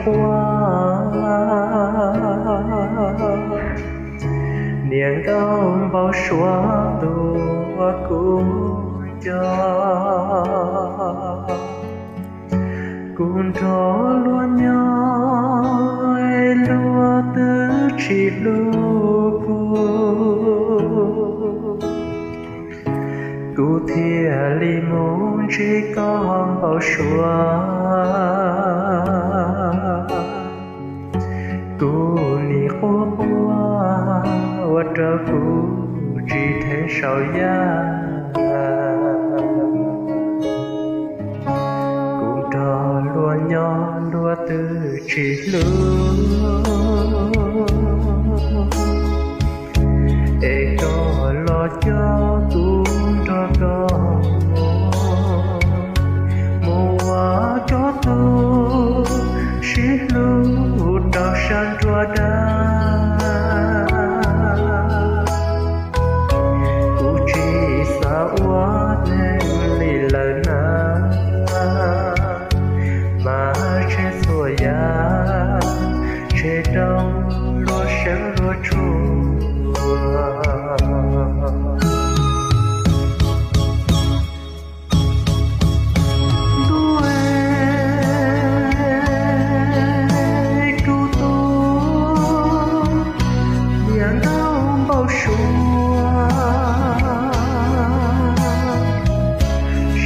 quaj, niam nkauj npau suav tus uas kuv nco. Kuv nrog luag nyob, luag twb tsis hlub kuv, kuv thiaj li mus ntsib koj npau suav. Kuv nim quaj quaj ua rau kuv tsis thev saum yaj. Kuv nrog luag nyob luag twb tsis hlub, es koj los coj kuv nrog koj mus, mus ua koj tus sib hlub rau sab nruab dab. Kuv tsis xav ua neeg li lawm na, mas tseg txhua yam, tseg rau luag seev luag tshua. Ntuj es, kuv tus niam nkauj npau suav,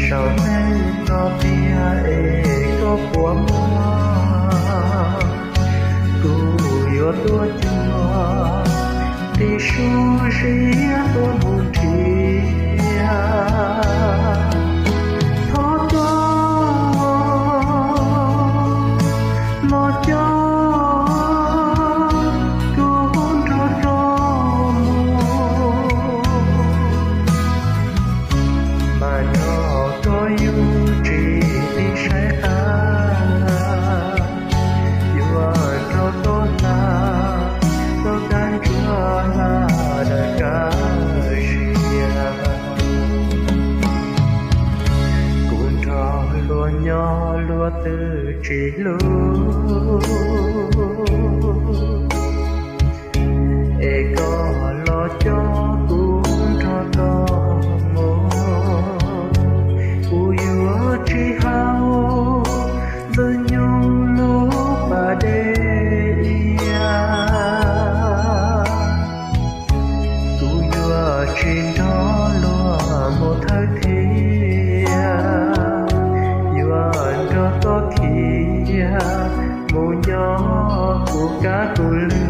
saum neej no tiag es koj puas muaj, kuv yuav tuaj cuag tib su ziab tuaj mus nrhiav. Thov koj los coj kuv nrog koj mus, mas nrog koj yus tsis tib saib qab, yuav nrog koj hla tau tag ntsuav hla daws kaj siab. Kuv nrog luag nyob luag twb tsis hlub, es koj los coj kuv nrog koj mus, kuv yuav tsis haus ntxwg nyoog lub pas dej iab. Kuv yuav tsis nrog luag mus thawj thiab, yuav nrog koj khiav mus nyob kuv kab kuv lwj.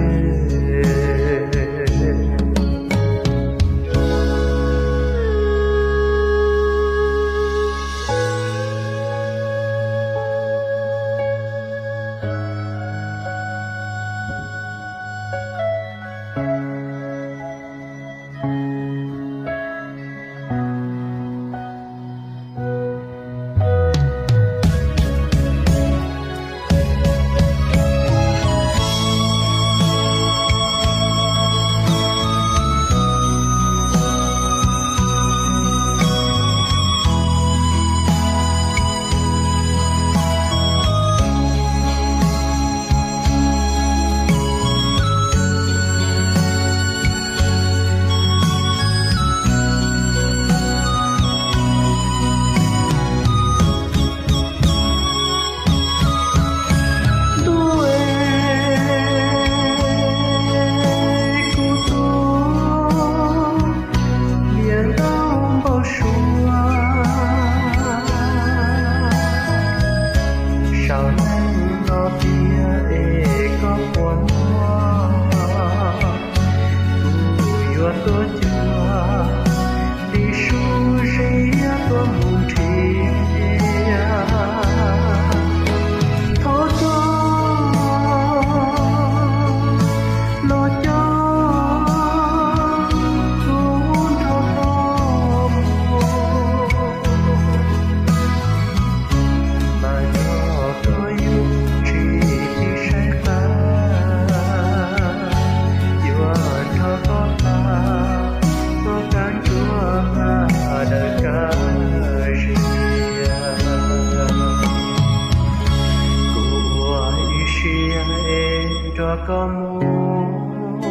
Los mus,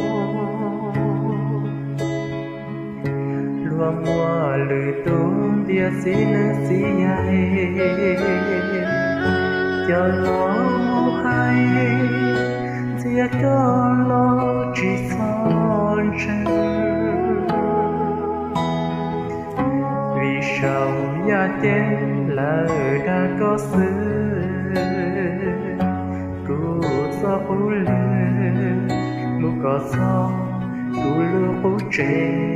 luag muaj lwm tus ntiaj txiv neeb txiv yaig, coj los mus hais ntxias koj los tsis txhob ntseeg. Vim saum yaj ceeb lawv dag koj xwb, kuv txoj qub lwg mus kom txog kuv lub qub tsev.